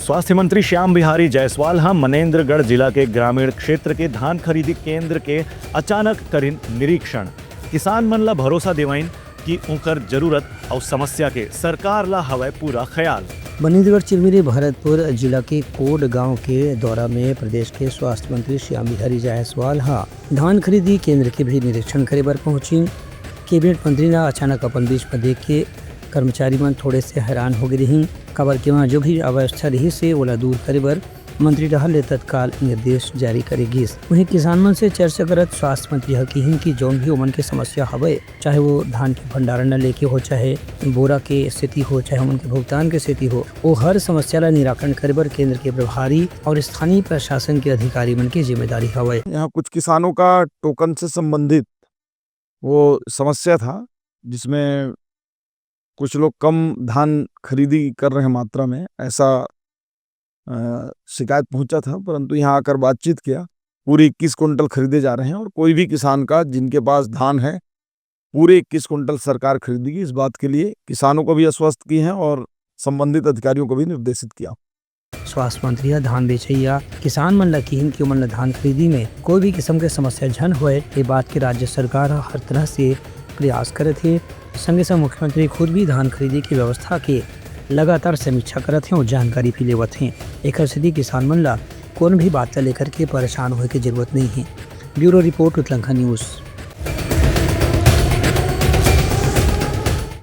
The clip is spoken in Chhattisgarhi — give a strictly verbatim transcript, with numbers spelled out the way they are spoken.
स्वास्थ्य मंत्री श्याम बिहारी जायसवाल ह मनेंद्रगढ़ जिला के ग्रामीण क्षेत्र के धान खरीदी केंद्र के अचानक करिन निरीक्षण। किसान मन ला भरोसा देवाइन कि उंकर जरूरत अउ समस्या के सरकार ला हवय पूरा ख्याल। मनेंद्रगढ़ चिरमिरी भरतपुर जिला के कोड गांव के दौरा में प्रदेश के स्वास्थ्य मंत्री श्याम बिहारी जायसवाल ह धान खरीदी केंद्र के भी निरीक्षण करे बर पहुंचिन। कैबिनेट मंत्री ला अचानक अपन बीच में देख के कर्मचारी मन थोड़े से हैरान हो गे रिहिन, काबर के वहां जो भी अव्यवस्था रहिस हे, ओला दूर करे बर मंत्री डहार ले तत्काल निर्देश जारी करे गिस। वहीं किसान मन से चर्चा करत स्वास्थ्य मंत्री ह किहिन कि जौन भी ओमन के समस्या हवय, चाहे वो धान के भंडारण ला लेके हो, चाहे बोरा के स्थिति हो, चाहे ओमन के भुगतान के स्थिति हो, वो हर समस्या ला निराकरण करे बर केंद्र के प्रभारी और स्थानीय प्रशासन के अधिकारी मन के जिम्मेदारी हवय। यहाँ कुछ किसानों का टोकन से संबंधित वो समस्या था, जिसमें कुछ लोग कम धान खरीदी कर रहे हैं मात्रा में, ऐसा, अ, शिकायत पहुंचा था, परंतु यहाँ आकर बातचीत किया, पूरे इक्कीस कुंटल खरीदे जा रहे हैं और कोई भी किसान का, जिनके पास धान है, पूरे इक्कीस कुंटल सरकार खरीदेगी। इस बात के लिए किसानों को भी आश्वस्त किए हैं और संबंधित अधिकारियों को भी निर्देशित किया। स्वास्थ्य मंत्री ह धान बेचइया किसान मन ल किहिन कि ओमन ल धान खरीदी में कोई भी किस्म के समस्या झन होए, ये बात के राज्य सरकार ह हर तरह से प्रयास करत हे। संगे संग मुख्यमंत्री खुद भी धान खरीदी की व्यवस्था के लगातार समीक्षा करत हे और जानकारी भी लेवत हे। एकर सेती किसान मन ल कोनो भी बात ल लेकर के परेशान होए के जरूरत नहीं हे। Bureau report, Utlangha news.